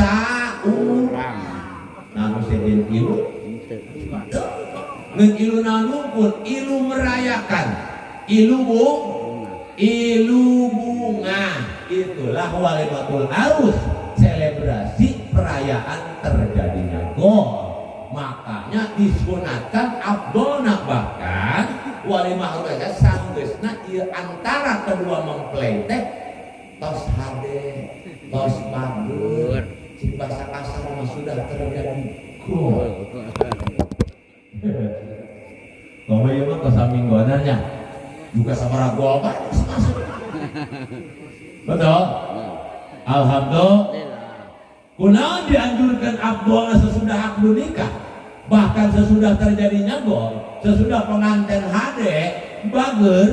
Saurang. Nah, nu sejen ilu ngan ilu naon pun ilu merayakan, ilu bu, ilu bungah. Itulah walimatul arus, selebrasi perayaan terjadinya gol. Makanya disunatkan afdolna, bahkan walimah arus sanggeusna ieu antara kedua mempelai teh tos hade, tos bager, cik bahasa kasar mah sudah terjadi gol. Komo ieu mah tos samingguanan nya. Juga sabaraha gol bae masuk. Betul? Alhamdulillah. Kunaon dianjurkan afdolna sesudah akad nikah? Bahkan sesudah terjadinya gol, sesudah pengantin hade, bager,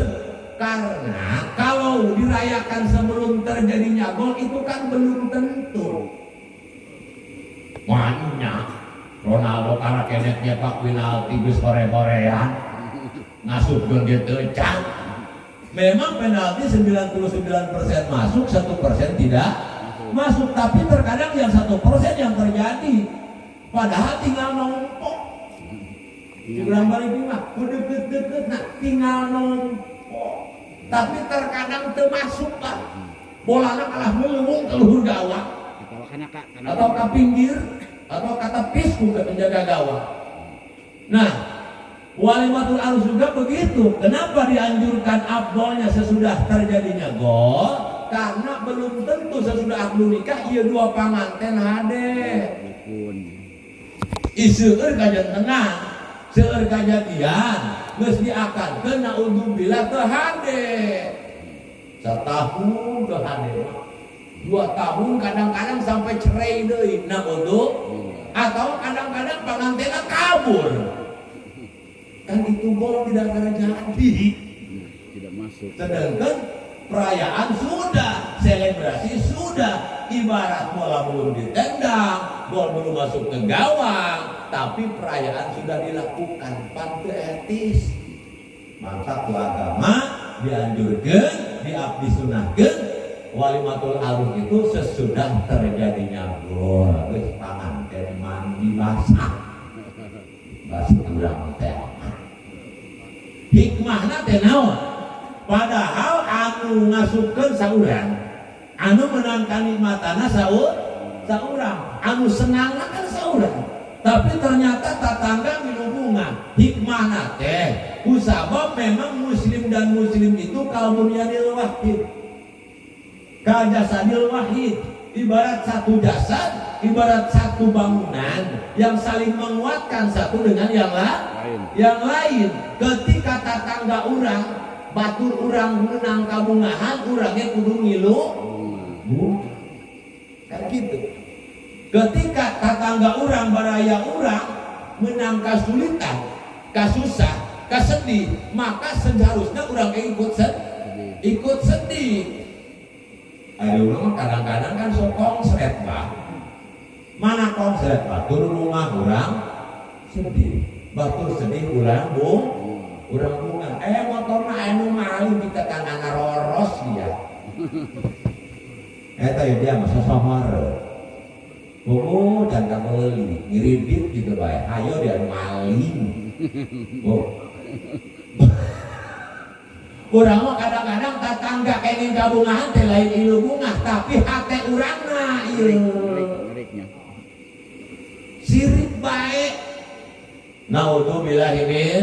karena kalau dirayakan sebelum terjadinya gol itu kan belum tentu. Makanya Ronaldo karena kenek nyepak penalti geus hore-horean ngasupkeun ge teu can. Memang penalti 99% masuk, 1% tidak masuk, tapi terkadang yang 1% yang terjadi padahal tinggal nombok. Kurang balik mah kudu deket-deket, nah tinggal nombok. Tapi terkadang termasuk, Pak. Bolana kalah melewung ke luhur gawang atau ke pinggir atau kata pisku ke penjaga gawang. Nah, walimatul arus juga begitu. Kenapa dianjurkan afdolnya sesudah terjadinya gol? Karena belum tentu sesudah akad nikah ieu dua panganten hade. Seueur kajantenan, seueur kajadian, geus diakadkeun, naudzubillah teu hade. Setahun teu hade. 2 tahun, kadang-kadang sampai cerai deui, naudzu, atau kadang-kadang pangantenna kabur. Kan itu gol tidak terjadi. Tidak masuk. Sedangkan perayaan sudah, selebrasi sudah, ibarat bola belum ditendang, gol belum masuk ke gawang, tapi perayaan sudah dilakukan, pantai etis. Maka ku agama dianjurkan, diabdi sunahkan, walimatul arus itu sesudah terjadinya gol, geus panganten mandi basah. Basah urang teh. Hikmahna teh naon? Padahal anu ngasupkeun saurang, anu menang kanikmatana saurang, anu senangna kan saurang. Tapi ternyata tatangga milu bungah. Hikmahna teh kusabab memang muslim dan muslim itu kalbunyanil wahid. Kaljasadil wahid. Ibarat satu jasad, ibarat satu bangunan yang saling menguatkan satu dengan yang lain. Yang lain. Ketika tatangga urang, batur urang menang kabungahan, urangnya kudu ngilu. Kan gitu. Ketika tatangga urang, baraya urang menang kasulitan, kasusah, kasedih, maka seharusnya urang ikut Sedih. Ikut sedih. Ada urang mah kadang-kadang kan sok konslet, Pak. Mana konslet, batur rumah urang sedih. Batur sedih, urang urang bungah. Eh, motorna anu maling kita tangan roros dia. Eta ya dia mah sosohor. Oh, dan kameuli, ngiridit gitu bae. Hayo dia maling. Oh. Urang mah kadang-kadang tatangga kenging kabungahan teh lain ilu bungah, tapi hate urangna ieu. Ngeriknya. Sirik bae. Naudzubillahi min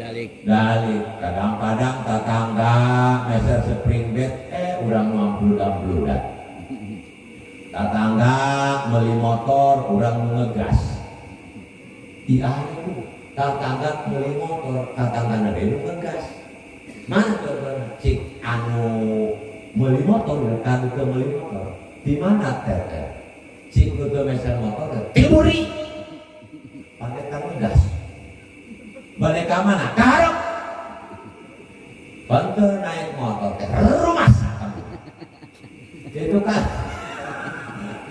Dalik. dalik. Kadang-kadang tetangga meser spring bed, eh, urang mambludak-bludak. Tetangga beli motor, urang ngegas. Di itu tetangga beli motor, tetangga nu ngegas. Mana tuh cik anu beli motor, kan ke beli motor. Di mana teh? Cik nu teu meser motor teh tiburi. Pakai ngegas. Balik ke mana? Ka hareup. Bantu naik motor teh rumah. Itu kan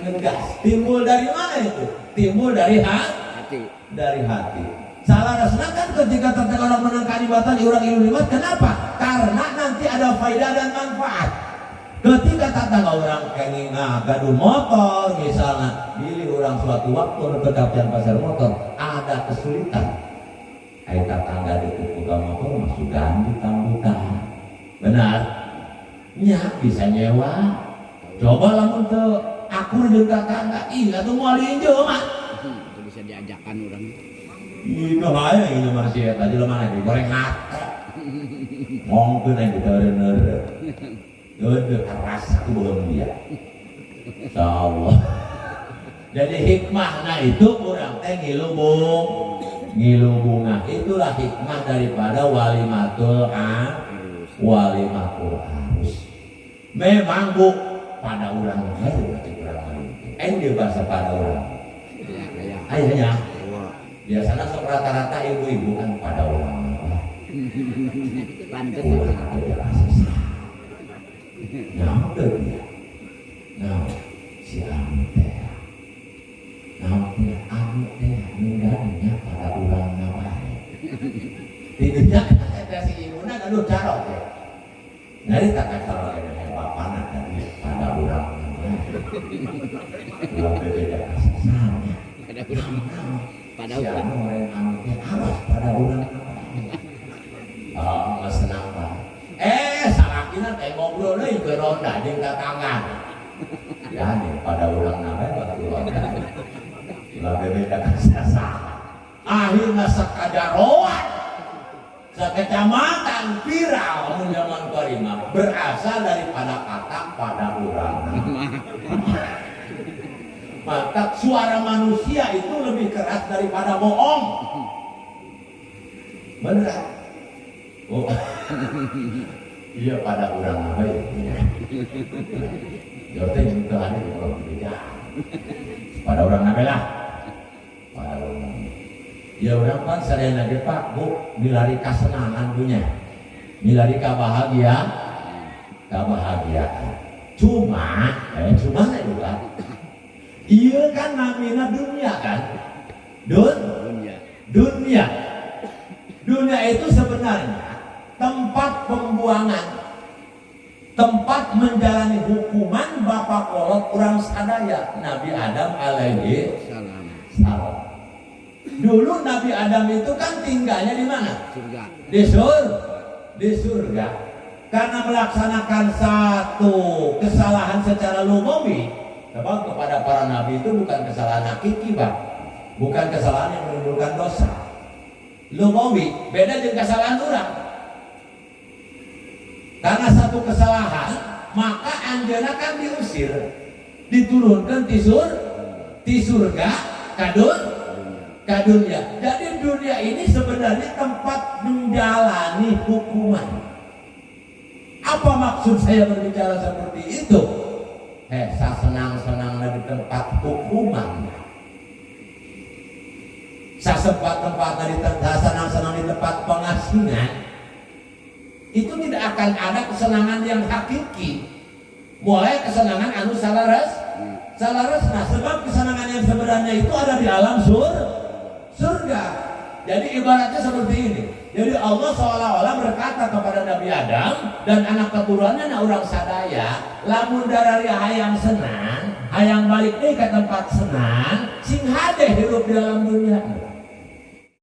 ngegas. Timbul dari mana itu? Timbul dari hati. Hati. Dari hati. Salah rasna kan ketika tentang orang menang kanibatan urang ilu nikmat, kenapa? Karena nanti ada faedah dan manfaat. Ketika tetangga urang kenging gaduh motor misalnya, bilih urang suatu waktu ke pasar motor ada kesulitan. Ai tetangga deket boga motor masuk ganti tanggutan. Benar? Nya bisa nyewa. Coba lamun teu akur jeung tetangga, ih atuh moal injo mah. Itu bisa diajakan orang. Ini hayang ini masih eta jelema lagi goreng hate. Ngongkeun aing diteureun-eureun. Gede keras aku belum dia. Insyaallah. Jadi hikmahnya itu urang teh ngilu bungah. Itulah hikmah daripada walimatul Harus. Walimatul arus. Memang, Bu, pada urang baru berarti urang baru. Eh, dia bahasa pada urang. Ya, kayak. Ayahnya Wah. Biasanya sok rata-rata ibu-ibu kan pada urang. Pantes Urang itu. Beda susah. Nah, udah dia. Nah, si anu teh. Nah, teh anu teh ninggalnya pada urang wae. Tidinya kan eta si ibuna gaduh carok teh. Nyarita ka carok teh bapana tadi pada urang wae. Ulah beda kasusahnya. Pada orang. Pada Si orang. Anu orang anu teh awas pada urang wae. Oh, nggak senang banget. Eh, salakina teh ngobrol deui ke ronda jeung tetangga. Ya nih, pada urang namanya batu ronda. Ulah beda kasasah. Akhirnya sakadaroan sekecamatan viral mun zaman karima berasal daripada kata pada urang. Maka suara manusia itu lebih keras daripada bohong. Beneran. Oh. Iya, pada urang apa ya? Ya teh itu ada di kalau beda. Pada urang apa lah? Pada urang. Ya urang kan sadayana ge, Pak, Bu, milari kasenangan punya. Milari kabahagia, kebahagiaan. Cuma, cuma juga. Iya kan namina dunia kan? Dunia. Dunia. Dunia itu sebenarnya tempat pembuangan, tempat menjalani hukuman bapak kolot urang sadaya Nabi Adam alaihi salam. Salam. Dulu Nabi Adam itu kan tinggalnya di mana? Surga. Di surga. Karena melaksanakan satu kesalahan secara lugawi, sebab kepada para nabi itu bukan kesalahan hakiki, Pak. Bukan kesalahan yang menimbulkan dosa. Lugawi, beda dengan kesalahan orang. Karena satu kesalahan, maka anjeunna kan diusir, diturunkan ti surga ka dunia. Jadi dunia ini sebenarnya tempat menjalani hukuman. Apa maksud saya berbicara seperti itu? Eh, senang-senang di tempat hukuman. Sasempat tempat di tempat senang-senang di tempat pengasingan itu tidak akan ada kesenangan yang hakiki. Mulai kesenangan anu salares, salares. Nah, sebab kesenangan yang sebenarnya itu ada di alam surga. Jadi ibaratnya seperti ini. Jadi Allah seolah-olah berkata kepada Nabi Adam dan anak keturunannya, nah urang sadaya, lamun darari hayang senang, hayang balik nih ke tempat senang, sing hade hidup di dalam dunia.